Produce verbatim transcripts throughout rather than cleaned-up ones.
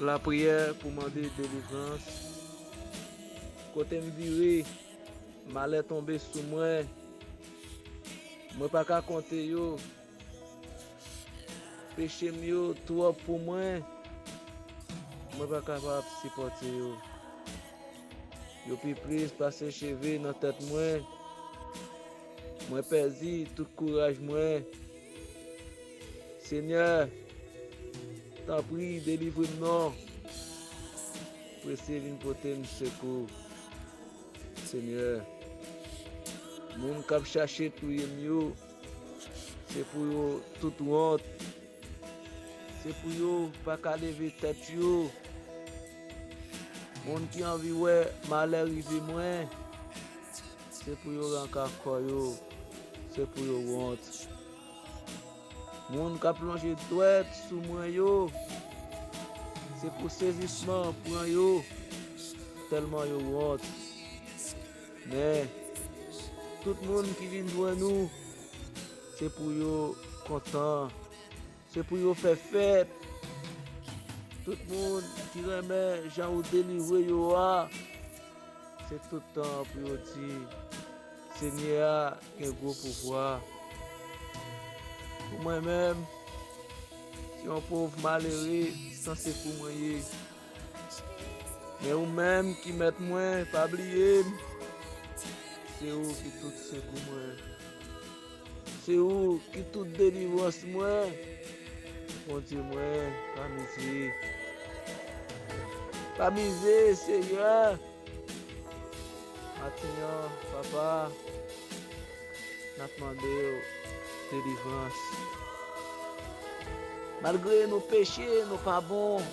Lapriyè pou mande delivrans. Kote m vire, malè tonbe sou mwen. Mwen pa ka konte yo. Peche m yo twòp pou mwen. Mwen pa kapab sipòte yo. Yo pi plis pase cheve nan tèt mwen. Mwen pèdi tout kouraj mwen. Senyè, tanpri, delivre m non. Prese vin pote m sekou. Senyè, moun k ap chache touye m yo, se pou yo tout wont. Se pou yo pa ka leve tèt yo. Moun ki anvi wè malè rive mwen, se pou yo ranka kò yo, se pou yo wont. Moun k ap lonje dwèt sou mwen yo, se pou sezisman pran yo, tèlman yo wont. Men, tout moun ki vin jwenn ou, se pou yo kontan, se pou yo fè fèt. Tout moun ki renmen jan ou delivre yo a, se tout tan pou yo di, Senyè a gen gwo pouvwa. Pou mwen menm, se yon pòv malere san sekou mwen ye. Men ou menm ki mèt mwen, pa bliye m. Se ou ki tout sekou mwen. Se ou ki tout delivrans mwen. Bondye mwen, pa mize. Pa mize, Senyè. Maten an, Papa, n ap mande w delivrans. Malgre nou peche, nou pa bon.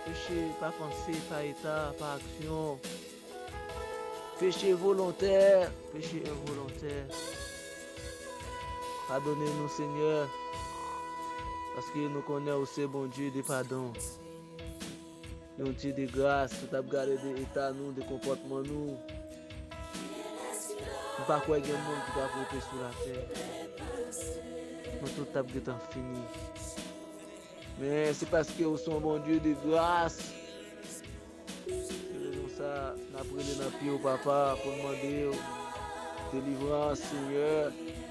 Peche pa panse, pa eta, pa aksyon. Peche volontè, peche envolontè. Padone nou, Senyè, paske nou konnen ou se Bondye de padon. Yon Dye de gras, ou t ap gade de eta nou, de konpòtman nou. M pa kwè gen moun ki t ap rete sou latè. Nou tout t ap gentan fini. Men se paske ou se yon Bondye de gras. Se rezon sa, n ap rele nan pye w, Papa, pou n mande w delivrans, Senyè,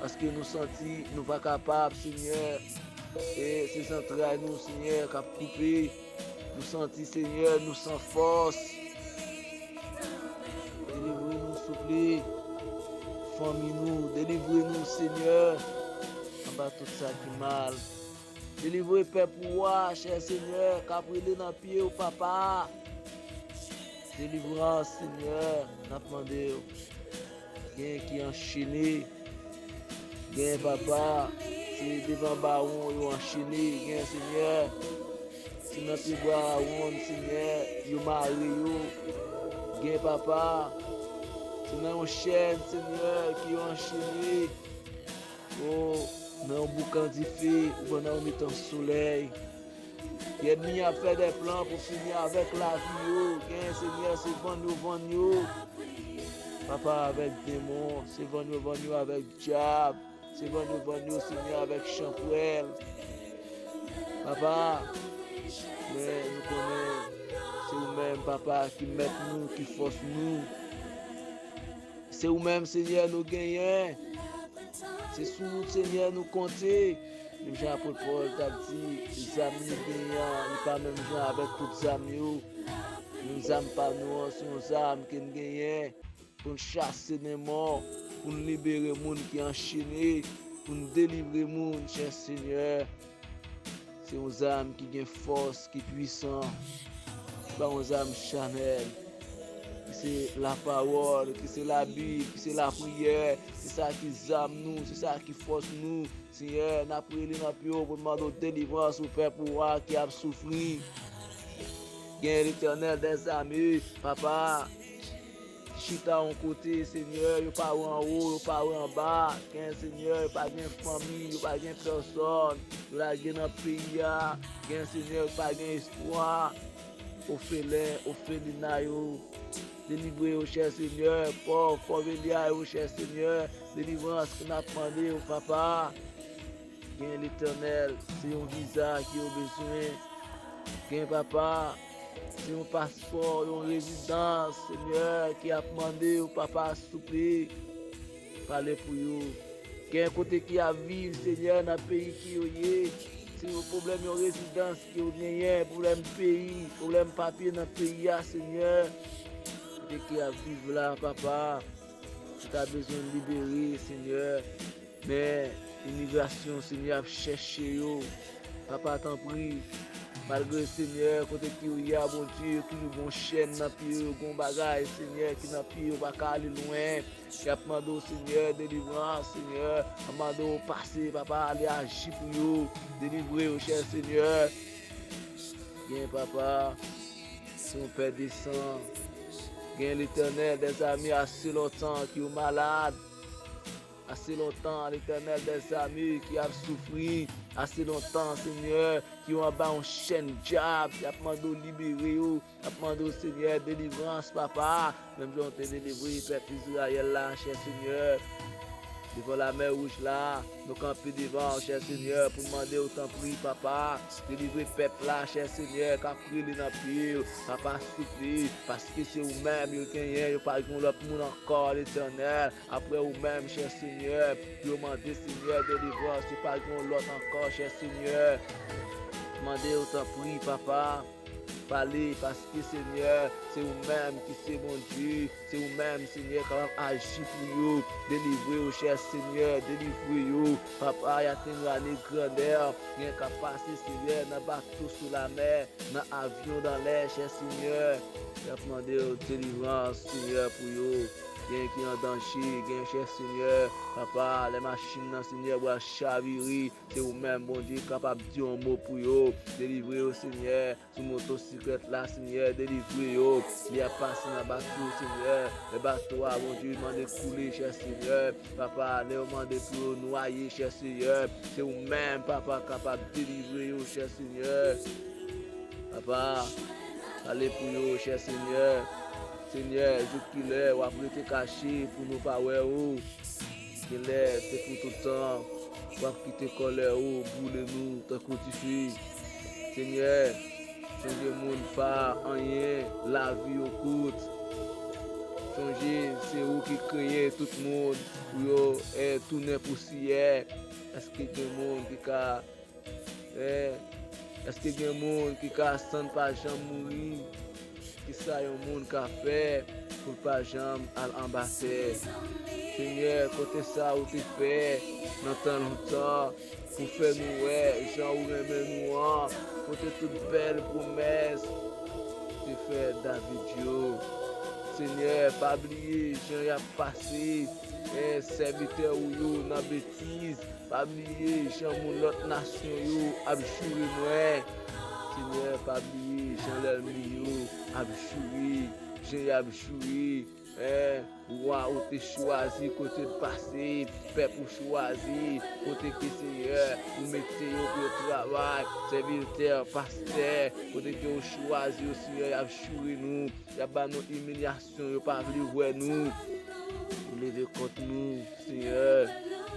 paske nou santi nou pa kapab, Senyè. E se zantray nou, Senyè, k ap koupe. Nou santi, Senyè, nou san fòs. Delivre nou, souple. Fanmi nou, delivre nou, Senyè, anba tout sa ki mal. Delivre pèp ou a, chè Senyè, k ap rele nan pye w, Papa. Delivrans, Senyè, n ap mande w. Gen ki anchene. Gen, Papa, se devan bawon yo anchene. Gen, Senyè, se nan pye bwa wonn, Senyè, yo mare yo. Gen, Papa, se nan yon chèn, Senyè, ke yo anchene. O, nan yon boukan dife, ou pandan ou met yon solèy. Ènmi an ap fè de plan pou fini avèk lavi yo. Gen, Senyè, se vann yo vann yo. Papa, avèk demon, se vann yo vann yo avèk dyab. Se vann yo vann yo, Senyè, avèk chanpwèl. Papa, men nou konnen se ou menm, Papa, ki mèt nou, ki fòs nou. Se ou menm, Senyè, nou genyen. Se sou ou, Senyè, nou konte. Menm jan apot Pòl t ap di, zam nou genyen an, li pa menm jan avèk tout zam yo. Yon zam pa nou an, se yon zam ke n genyen pou n chase demon, pou n libere moun ki anchene, pou n delivre moun, chè Senyè. Se yon zam ki gen fòs, ki pwisan. Se pa yon zam chanèl. Ki se lapawòl, ki se Labib, ki se lapriyè. Se sa ki zam nou, se sa ki fòs nou. Senyè, n ap rele nan pye w pou n mande w delivrans pou pèp ou a ki ap soufri. Gen Letènèl dèzame, Papa. Chita yon kote, Senyè, yo pa wè anwo, yo pa wè anba. Gen, Senyè, yo pa gen fanmi, yo pa gen pèsòn. Yo lage nan peyi a. Gen, Senyè, yo pa gen espwa. Ofelen, ofelina yo. Delivre yo, chè Senyè. Pòv, pòv Elya yo, chè Senyè. Delivrans ke n ap mande yo, Papa. Gen Letènèl, se yon viza ke yo bezwen. Gen, Papa, Se yon paspò, yon rezidans, Senyè, ki ap mande w, papa, souple, pale pou yo. Gen kote ki ap viv, Senyè, nan peyi ki yo ye. Se yon pwoblèm, yon rezidans ki yo genyen, pwoblèm peyi, pwoblèm papye nan peyi a, Senyè. Kote ki ap viv la, papa, ki ta bezwen libere, Senyè. Men imigrasyon, Senyè, ap chèche yo. Papa, tanpri, malgre, Senyè, kote ki yo ye a, Bondye, yo toujou gon chèn nan pye yo, gon bagay, Senyè, ki nan pye yo, pa ka ale lwen. Y ap mande w, Senyè, delivrans, Senyè. Y ap mande w pase, papa, ale aji pou yo. Delivre yo, chè Senyè. Gen, papa, se yon pè de san. Gen Letènèl dèzame ase lontan ki yo malad. Ase lontan, Letènèl dèzame ki ap soufri. Ase lontan, Senyè, ki yo anba yon chèn dyab, y ap mande w libere yo. Y ap mande w, Senyè, delivrans, papa. Menm jan w te delivre pèp Izrayèl la, chè Senyè. Devan Lamè Wouj la, nou kanpe devan w, chè Senyè, pou n mande w, tanpri, papa. Delivre pèp la, chè Senyè, k ap rele nan pye w. Papa, souple, paske se ou menm yo genyen, yo pa gen lòt moun ankò, Letènèl. Apre ou menm, chè Senyè, yo mande, Senyè, delivrans, yo pa gen lòt ankò, chè Senyè. Mande yo, tanpri, papa. Pale, paske, Senyè, se ou menm ki se Bondye. Se ou menm, Senyè, kapab aji pou yo. Delivre yo, chè Senyè, delivre yo. Papa, y a temwanye grandè, gen k ap pase, Senyè, nan bato sou lamè, nan avyon, dan lè, chè Senyè. Y ap mande w delivrans, Senyè, pou yo. Gen ki an danje, gen, chè Senyè. Papa, lè machin nan, Senyè, pral chavire, se ou menm, Bondye, kapab di yon mo pou yo. Delivre yo, Senyè. Sou motosiklèt la, Senyè, delivre yo. Lè y ap pase nan bato, Senyè, lè bato a, Bondye, mande koule, chè Senyè. Papa, lè yo mande pou yo nwaye, chè Senyè, se ou menm, papa, kapab delivre yo, chè Senyè. Papa, pale pou yo, chè Senyè. Senyè, jouk kilè w ap rete kache pou nou pa wè ou? Genlè se pou tout tan w ap kite kòlè ou boule nou tankou dife. Senyè, chonje moun pa anyen, lavi yo kout. Chonje se ou ki kreye tout moun pou yo, eh, tounen pousiyè. Èske gen moun ki ka Eh, èske gen moun ki ka san pa janm mouri? Kisa yon moun ka fè pou l pa janm al anba tè? Senyè, kote sa ou te fè nan tan lontan pou fè nou wè jan ou renmen nou an, kote tout bèl pwomès ou te fè David yo? Senyè, pa bliye jan y ap pase, eh, sèvitè ou yo nan betiz. Pa bliye jan moun lòt nasyon yo ap joure mwen. Senyè, pa bliye jan lènmi yo ap joure, jan y ap joure. Eh, wa ou te chwazi kote l pase, pèp ou chwazi, kote ke, Senyè, ou mete yo pou yo travay, sèvitè, pastè, kote ke ou chwazi yo, Senyè, y ap joure nou, y ap ba nou imilyasyon, yo pa vle wè nou. Ou leve kont nou, Senyè.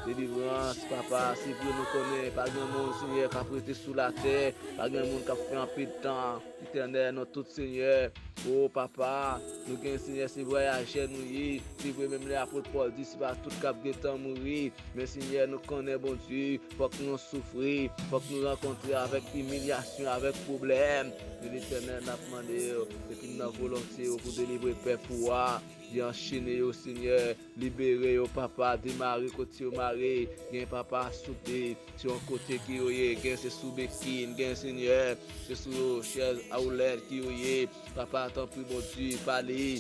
Delivrans, papa, se vre nou konnen pa gen moun, Senyè, k ap rete sou latè, pa gen moun k ap fè anpil tan, Letènèl, nou tout, Senyè. O, papa, nou gen, Senyè, se vwayajè nou ye. Se vre, menm lè apot Pòl di, se pa tout k ap gentan mouri. Men, Senyè, nou konnen, Bondye, fòk nou soufri, fòk nou rankontre avèk imilyasyon, avèk pwoblèm. Men, Letènèl, n ap mande w, depi n nan volonte w pou delivre pèp ou a, ki anchene yo, Senyè, libere yo, papa, demare kote yo mare, gen, papa, souple, se yon kote ke yo ye, gen se sou bekin, gen, Senyè, se sou chèz a woulèt ke yo ye, papa, tanpri, Bondye, pale,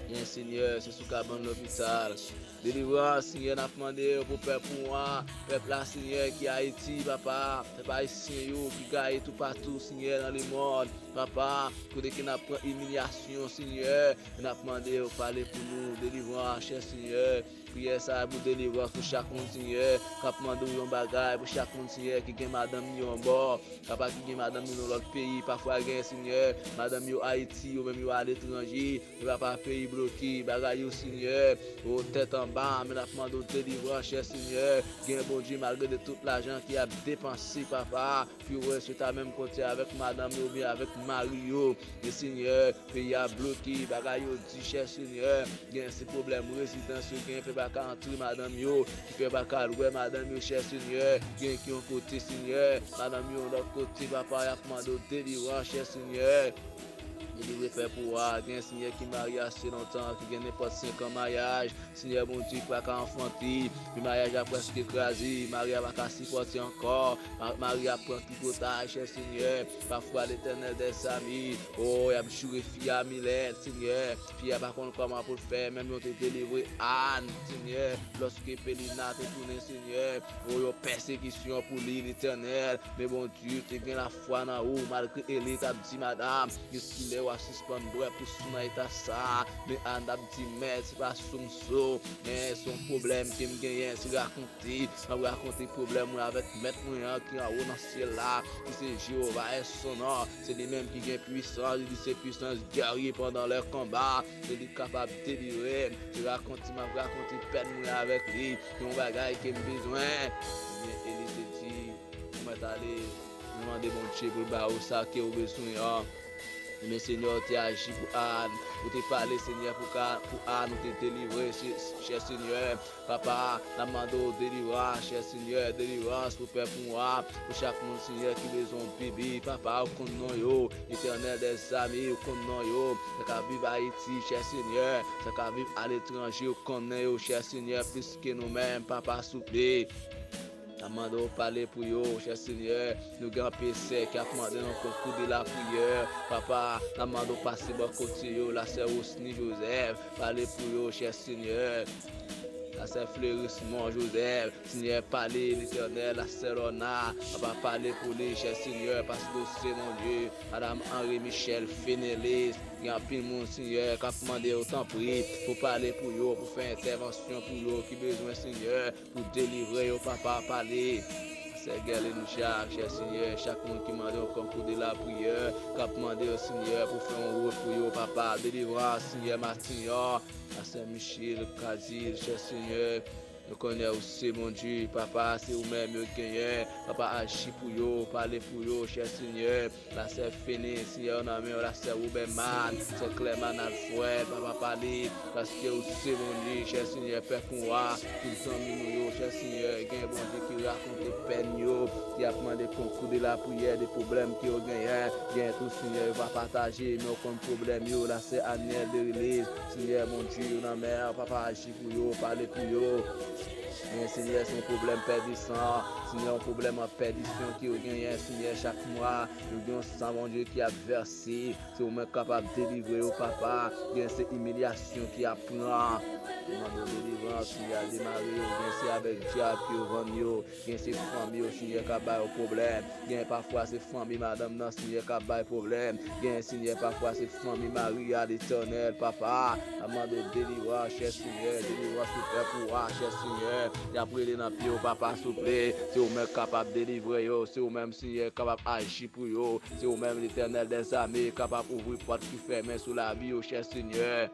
gen, Senyè, se sou kabann lopital. Delivrans, Senyè, n ap mande yo pou pèp ou an, pèp la, Senyè, ki Ayiti, papa, pèp ayisyen yo ki gaye toupatou, Senyè, nan lemonn, papa, kote ke n ap pran imilyasyon, Senyè, n ap mande yo pale pou nou, delivrans, chè Senyè. Priyè sa a pou delivrans pou chak moun, Senyè, k ap mande w yon bagay, pou chak moun, Senyè, ki gen madanm yo anbò, papa, ki gen madanm yo nan lòt peyi, pafwa gen, Senyè, madanm yo Ayiti, yo menm yo aletranje, men papa, peyi bloke, bagay yo, Senyè, o tèt an anba, men n ap mande w delivrans, chè Senyè. Gen Bondye, malgre de tout lajan ki ap depanse, papa, pou yo rete ta menm kote avèk madanm yo oubyen avèk mari yo. Men Senyè, peyi a bloke, bagay yo di, chè Senyè. Gen se pwoblèm rezidans yo, gen pèp pa ka antre madanm yo, ki pèp pa ka al wè madanm yo, chè Senyè. Gen ki yon kote, Senyè, madanm yo yon lòt kote, papa, y ap mande w delivrans, chè Senyè. Delivre pèp ou a, gen Senyè ki marye ase lontan, ki gen nenpòt senk an maryaj. Senyè Bondye pa ka anfante, men maryaj la prèske kraze, mari a pa ka sipòte ankò, ma- mari a pran tripotay, chè Senyè, pafwa Letènèl dèzame, o, y ap joure fi a milèt, Senyè, fi a pa konn kòman pou l fè, menm yo te delivre Ann, Senyè, lòske Pelina te tounen, Senyè, o, yon pèsekisyon pou li, Letènèl, men Bondye te gen lafwa nan ou, malgre Eli t ap di madanm, gen kilè w ap sispann bwè pou sou nan eta sa, men Ann t ap di, mèt, se pa sou m sou, men se yon pwoblèm ke m genyen, se rakonte, m ap rakonte pwoblèm mwen avèk mèt mwen an ki anwo nan syèl la, ki se Jewova è son non, se li menm ki gen pwisans, li di se pwisans gèrye pandan lè konba, se li k kapab delivre m, se rakonte m ap rakonte pèn mwen avèk li, se yon bagay ke m bezwen. Ebyen, Eli te di, ou mèt ale, nou mande Bondye pou l ba ou sa ke ou bezwen an. Men Senyè, ou te aji pou Ann, ou te pale, Senyè, pou ka, pou Ann, ou te delivre, se- chè Senyè. Papa, n ap mande w delivrans, chè Senyè, delivrans pou pèp ou a, pou chak moun, Senyè, ki bezwen yon bebe. Papa, ou konn non yo, Letènèl dèzame, ou konn non yo, sa k ap viv Ayiti, chè Senyè, sa k ap viv aletranje, ou konnen yo, chè Senyè, plis ke nou menm, Papa, souple. N ap mande w pale pou yo, chè Senyè. Nou gen anpil sè k ap mande yon konkou de lapriyè. Papa, n ap mande w pase bò kote yo, la sè Rosny Joseph, pale pou yo, chè Senyè. La sè Fleurismond Joseph, Senyè, pale, Letènèl, la sè Lorna, papa, pale pou li, chè Senyè, paske w se Bondye. Madanm Henri Michel Fenelis, gen anpil moun, Senyè, k ap mande w, tanpri, pou pale pou yo, pou fè entèvansyon pou yo, ki bezwen, Senyè, pou delivre yo, papa, pale. Sè Guerline Jacques, chè Senyè, chak moun ki mande yon konkou de lapriyè, k ap mande yo, Senyè, pou fè yon wout pou yo, papa, delivrans, Senyè, Matignon, la sè Michel Kazil, chè Senyè, nou konnen ou se Bondye, papa, se ou menm yo genyen, papa, aji pou yo, pale pou yo, chè Senyè, la sè Fene, Senyè, nan men w, la sè Wobèman, sè Clermane Alfred, papa, pale, paske ou se Bondye, chè Senyè, pèp ou a, tout zanmi nou yo, chè Senyè, gen Bondye ki rakonte pèn yo, ki ap mande konkou de lapriyè, de pwoblèm ke yo genyen, gen tou, Senyè, yo pa pataje, men ou konn pwoblèm yo, la sè Aniel Derilis, Senyè, Bondye, yo nan men w, papa, aji pou yo, pale pou yo. Men, Senyè, se yon pwoblèm pèdisan, Senyè, yon pwoblèm an pèdisyon ke yo genyen, Senyè, chak mwa, yo gen yon san, Bondye, ki ap vèse. Se ou menm k kapab delivre yo, papa. Gen se imilyasyon ki ap pran. Yo mande w delivrans, Senyè, al demare yo. Gen se avèk dyab ke yo vann yo. Gen se fanmi yo, Senyè, k ap ba yo pwoblèm. Gen pafwa se fanmi madanm nan, Senyè, k ap bay pwoblèm. Gen, Senyè, pafwa se fanmi mari a, Letènèl, papa. N ap mande w delivrans, chè Senyè, delivrans pou pèp ou a, chè Senyè. Y ap rele nan pye w, papa, souple. Se ou menm k kapab delivre yo. Se ou menm, Senyè, k kapab aji pou yo. Se ou menm, Letènèl dèzame, kapab ouvri pòt ki fèmen sou lavi yo, chè Senyè.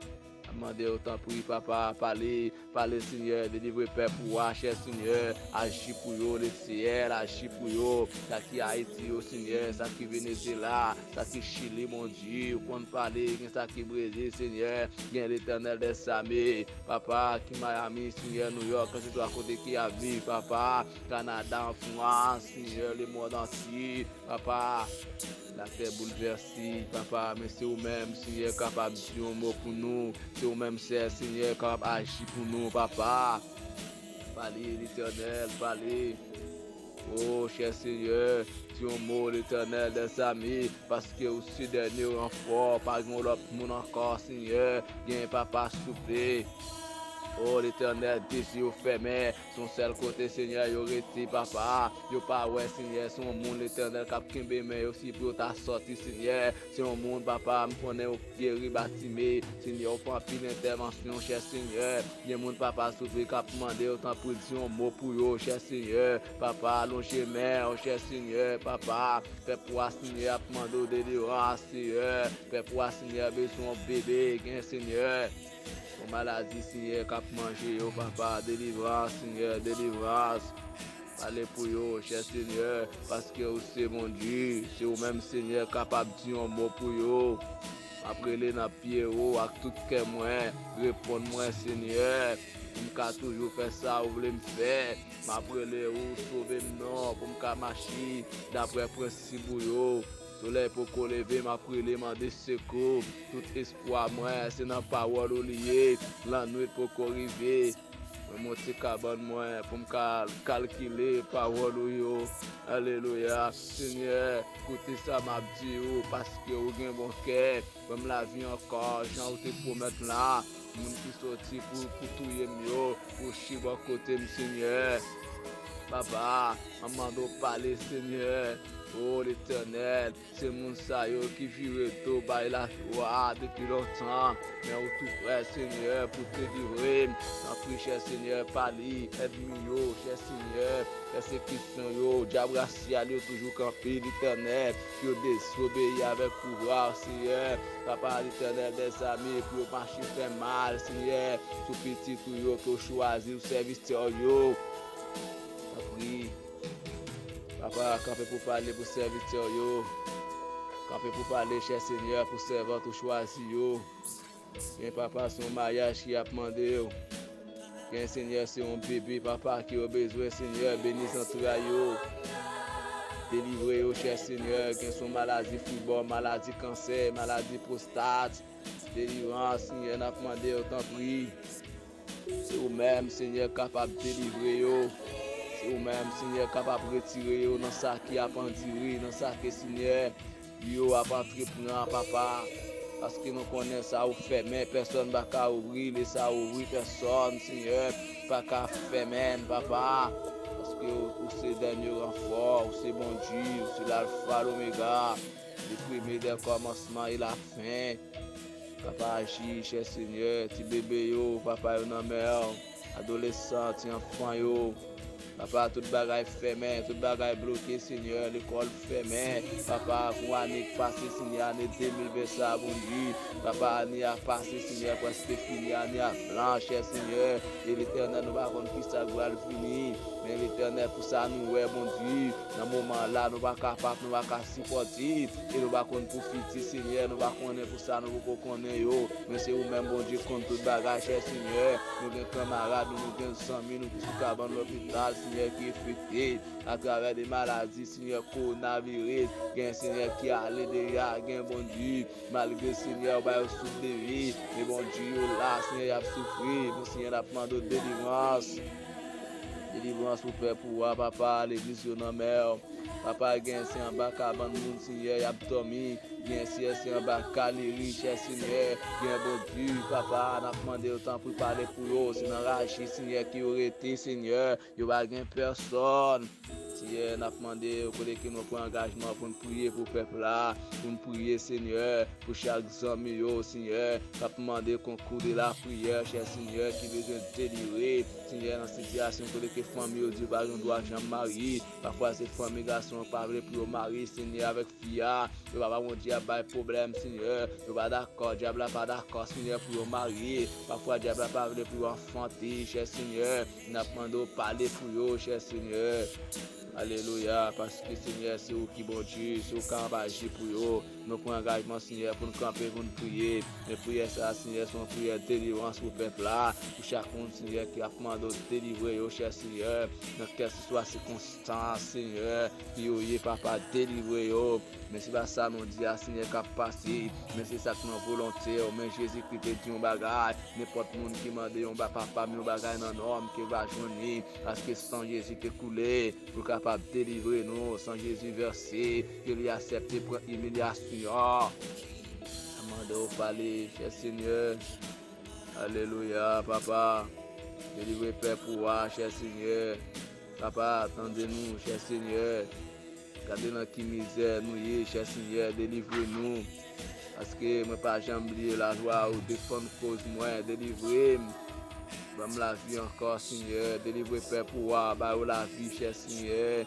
N ap mande w, tanpri, papa, pale, pale, Senyè, delivre pèp ou a, chè Senyè, aji pou yo, Lesyèl, aji pou yo, sa ki Ayiti yo, Senyè, sa ki Venezyela, sa ki Chili, Bondye, ou konn pale, gen sa ki Brezil, Senyè, gen Letènèl dèzame, papa, ki Miami, Senyè, New York, kèlkeswa kote ki y ap viv, papa, Kanada, an Frans, Senyè, lemonn antye, papa, latè boulvèse, papa, men se ou menm, Senyè, kapab di yon mo pou nou. Se ou menm sèl, Senyè, kapab aji pou nou, papa. Pale, Letènèl, pale. O, chè Senyè, di yon mo, Letènèl dèzame, paske ou se dènye ranfò, pa gen yon lòt moun ankò, Senyè, gen papa, souple. O, Letènèl, de zye yo fèmen, se yon sèl kote, Senyè, yo rete, papa. Yo pa wè, Senyè, se yon moun, Letènèl, k ap kenbe men yo si pou yo ta sòti, Senyè. Se yon moun, papa, m konnen ou geri Batime, Senyè, ou fè anpil entèvansyon, chè Senyè. Gen moun, papa, souple, k ap mande yo, tanpri, di yon mo pou yo, chè Senyè. Papa, lonje men w, chè Senyè, papa. Pèp ou a, Senyè, ap mande w delivrans, Senyè. Pèp ou a, Senyè, bezwen yon bebe, gen, Senyè. maladi, Senyè, k ap manje yo, papa, delivrans, Senyè, delivrans. Pale pou yo, chè Senyè, paske ou se Bondye, se ou menm, Senyè, kapab di yon mo pou yo. M ap rele nan pye ou ak tout kè mwen, reponn mwen, Senyè, pou m ka toujou fè sa ou vle m fè. M ap rele ou, sove m non, pou m ka mache daprè prensip ou yo. Solèy poko leve, m ap rele, mande sekou. Tout espwa mwen, se nan pawòl ou li ye. Lannwit poko rive. Mwen monte kabann mwen pou m ka kalkile pawòl ou yo. Alelouya. Senyè, koute sa m ap di ou, paske ou gen bon kè. Ban m lavi ankò, jan ou te pwomèt la. Moun ki soti pou, pou touye m yo, pou chire bò kote m, Senyè. Papa, m ap mande w pale, Senyè. O Letènèl, se moun sa yo ki vire do bay lajwa depi lontan. Men ou tou prè, Senyè, pou delivre m. Tanpri, chè Senyè, pale ènmi yo, chè Senyè, pèsekisyon yo, dyab rasyal yo toujou kanpe, Letènèl, pou yo dezobeyi avèk pouvwa, Senyè. Papa, Letènèl dèzame, pou yo mache fè mal, Senyè, sou pitit ou yo, ke w chwazi, ou sèvitè yo. Tanpri, Papa, kanpe pou pale pou sèvitè yo. Kanpe pou pale, chè Senyè, pou sèvant ou chwazi yo. Gen papa, se yon maryaj ki ap mande yo. Gen, Senyè, se yon bebe, papa, ki yo bezwen, Senyè, beni zantray yo. Delivre yo, chè Senyè. Gen se yon maladi fibwòm, maladi kansè, maladi pwostat. Delivrans, Senyè, n ap mande yo, tanpri. Se ou menm, Senyè, kapab delivre yo. Se ou menm, Senyè, kapab retire yo nan sa ki ap andire, nan sa ke, Senyè, yo ap antreprann, papa. Paske nou konnen sa ou fèmen, pèsòn pa ka ouvri l, e sa ou ouvri, pèsòn, Senyè, pa ka fèmen l, papa. Paske ou, ou se dènye ranfò, ou se Bondye, ou se Lalfa, Lomega. Le premier dès commencements et la fin. Papa, aji, chè Senyè, ti bebe yo, papa yo nan men w, adolesan, ti anfan yo. Papa, tout bagay fèmen, tout bagay bloke, Senyè, lekòl fèmen. Papa, pou ane k pase, Senyè, ane de mil ven sa, Bondye. Papa, ane a pase, Senyè, prèske fini, ane a blan, chè Senyè. E Letènèl, nou pa konn kisa k pral vini. Men Letènèl, pou sa nou wè, Bondye, nan moman la, nou pa kapab, nou pa ka sipòte, e nou pa konn pou fiti, Senyè, nou pa konnen pou sa nou poko konnen yo. Men se ou menm, Bondye, k konn tout bagay, chè Senyè. Nou gen kanmarad nou, nou gen zanmi nou ki sou kabann lopital, Senyè, ki enfekte atravè de maladi, Senyè, kowonaviris. Gen, Senyè, ki ale deja, gen, Bondye, malgre, Senyè, ou ba yo souf de vi, men, Bondye, yo la, Senyè, y ap soufri. Men, Senyè, n ap mande w delivrans. Delivrans ou fè pou w a, papa, legliz yo nan men w. Papa, gen se anba kabann moun, Senyè, y ap dòmi. Gen se, se anba galeri, chè Senyè. Gen, Bondye, papa, n ap mande w tanpri pale pou yo. Se nan raje, Senyè, ke yo rete, Senyè. Yo pa gen pèsòn. Senyè, n ap mande w kote ke nou pran angajman pou n priye pou pèp la, pou n priye, Senyè, pou chak zanmi yo, Senyè, k ap mande konkou de lapriyè, chè Senyè, ki bezwen delivre, Senyè, nan sitiyasyon kote ke fanmi yo di yo pa gen dwa janm marye. Pafwa se fanmi gason an pa vle pou yo marye, Senyè, avèk fi a. Yo, papa Bondye, ap bay pwoblèm, Senyè. Yo pa dakò, dyab la pa dakò, Senyè, pou yo marye. Pafwa dyab la pa vle pou yo anfante, chè Senyè. N ap mande w pale pou yo, chè Senyè. Alelouya, paske, Senyè, se ou ki Bondye, se ou k ap aji pou yo. Nou pran angajman, Senyè, pou n kanpe, pou n priye. Men priyè sa a, Senyè, se yon priyè delivrans pou pèp la, pou chak moun, Senyè, ki ap mande w delivre yo, chè Senyè, nan kèlkeswa sikonstans, Senyè, ke yo ye, papa, delivre yo. Men se pa sa nou di a, Senyè, k ap pase, men se sa k nan volonte w. Men Jezikri te di yon bagay, nenpòt moun ki mande yon ba-, papa m yon bagay nan non m, ke l va jwenn li, paske san Jezi te koule pou l kapab delivre nou, san Jezi vèse, ke li aksepte pran imilyasyon. Mande w pale, chè Senyè. Alelouya, papa. Delivre pèp ou a, chè Senyè. Papa, tande nou, chè Senyè. Gade nan ki mizè nou ye, chè Senyè, delivre nou. Paske mwen pa janm bliye lajwa ou, defann koz mwen, delivre m. Ban m lavi ankò, Senyè, delivre pèp ou a, ba yo lavi, chè Senyè.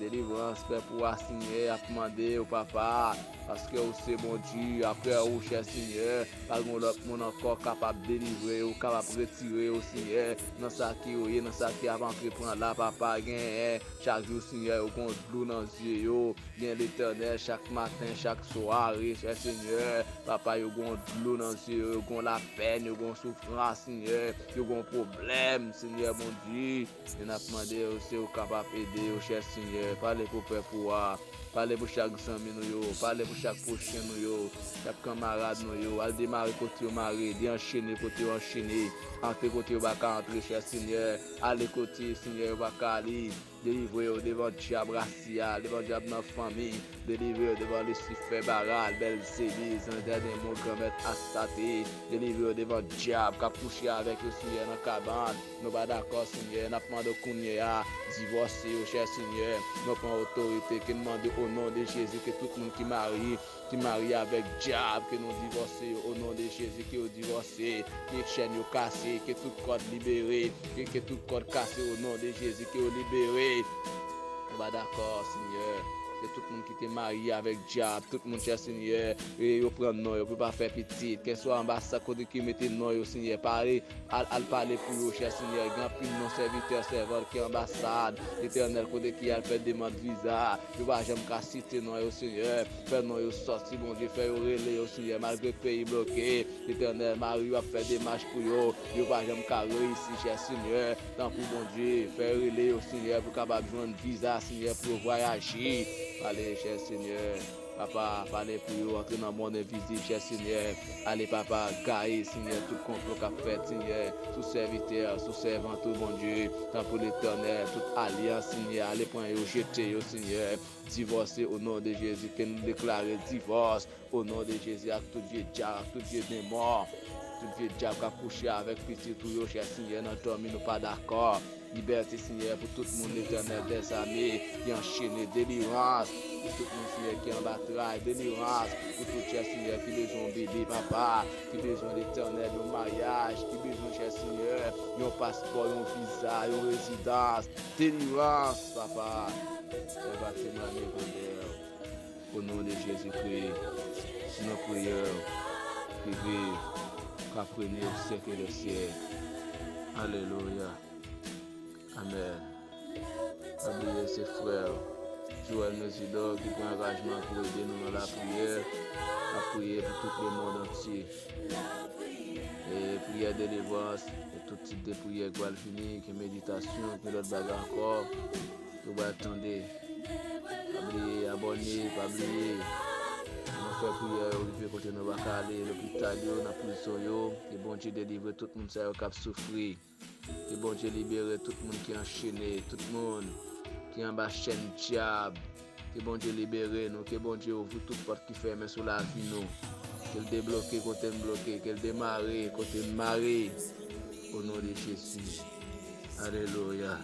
Delivrans, pèp ou a, Senyè, ap mande w, Papa, paske ou se Bondye. Apre ou, chè Senyè, pa gen lòt moun ankò kapab delivre yo, kapab retire yo, Senyè, nan sa ke yo ye, nan sa ki ap antreprann la, Papa. Genyen chak jou, Senyè, yo gon dlo nan zye yo. Gen Letènèl, chak maten, chak swa, chè Senyè, Papa, yo gon dlo nan zye yo, yo gon lapèn, yo gon soufrans, Senyè, yo gon pwoblèm, Senyè Bondye. E n ap mande w si w kapab ede yo, chè Senyè. Pale pou pèp ou a. Pale pou chak zanmi nou yo. Pale pou chak pwochen nou yo. Chak kanmarad nou yo. Al demare kote yo mare. Deanchene kote yo anchene. Antre kote yo pa ka antre, chè Senyè. Ale kote, Senyè, yo pa ka ale. Delivre yo devan dyab rasyal, devan dyab nan fanmi. Delivre yo devan Lisifè, Baral, Bèlzebi, zanj dènye mo, granmèt Astarte. Delivre yo devan dyab k ap kouche avèk yo, Senyè, nan kabann. Nou pa dakò, Senyè. N ap mande w kounye a, divòse yo, chè Senyè. Nou pran otorite ke n mande o non de Jezi, ke tout moun ki marye, ki marye avèk dyab, ke nou divòse yo o non de Jezi, ke yo divòse, ke chèn yo kase, ke tout kòd libere, ke, ke tout kòd kase o non de Jezi, ke yo libere. Nou pa dakò, Senyè. Ke tout moun ki te marye avèk dyab, tout moun, chè Senyè, e yo pran non yo pou pa fè pitit. Kèlkeswa anbasad kote ki mete non yo, Senyè, pale, al, al pale pou yo, chè Senyè. Gen anpil non sèvitè, sèvant ki anbasad, Letènèl, kote ki al fè demann viza. Yo pa janm ka site non yo, Senyè. Fè non yo sòti, Bondye, fè yo rele yo, Senyè, malgre peyi bloke. Letènèl, mari yo ap fè demach pou yo, yo pa janm ka reyisi, chè Senyè. Tanpri, Bondye, fè rele yo, Senyè, pou kapab jwenn viza, Senyè, pou yo vwayaje. Pale, chè Senyè. Papa, pale pou yo, antre nan mond envizib, chè Senyè. Ale, Papa, gaye, Senyè, tout konplo k ap fèt, Senyè, sou sèvitè, sou sèvant ou, Bondye. Tanpri, Letènèl, tout alyans, Senyè, ale pran yo, jete yo, Senyè. Divòse o non de Jezi, ke n deklare divòs o non de Jezi ak tout vye dyab, ak tout vye demon, tout vye dyab k ap kouche avèk pitit ou yo, chè Senyè, nan dòmi, nou pa dakò. Libète, Senyè, pou tout moun, Letènèl dèzame, ki anchene, delivrans pou tout moun, Senyè, ki anba tray, delivrans pou tout, chè Senyè, ki bezwen yon bebe, Papa, ki bezwen, Letènèl, yon maryaj, ki bezwen, chè Senyè, yon paspò, yon viza, yon rezidans, delivrans, Papa. Fè pati mwen, Letènèl. O non de Jezikri, se nan priyè prive k ap rene o syèk dè syèk. Alelouya. Amèn. Pa bliye se frè Joël Mesidor ki pran angajman pou ede nou nan lapriyè. N ap priye pou tout lemonn antye. E priyè delivrans, e tout tip de priyè k pral vini, ki meditasyon, ki lòt bagay ankò. Ou pral tande. Pa bliye abòne, pa bliye. Nou fè priyè yo rive kote nou pa ka ale, lopital yo, nan prizon yo. Ke Bondye delivre tout moun sa yo k ap soufri. Ke Bondye libere tout moun ki anchene, tout moun ki anba chèn dyab. Ke Bondye libere nou, ke Bondye ouvri tout pòt ki fèmen sou lavi nou. Ke l debloke kote n bloke, ke l demare kote n mare. O non de Jezi. Alelouya.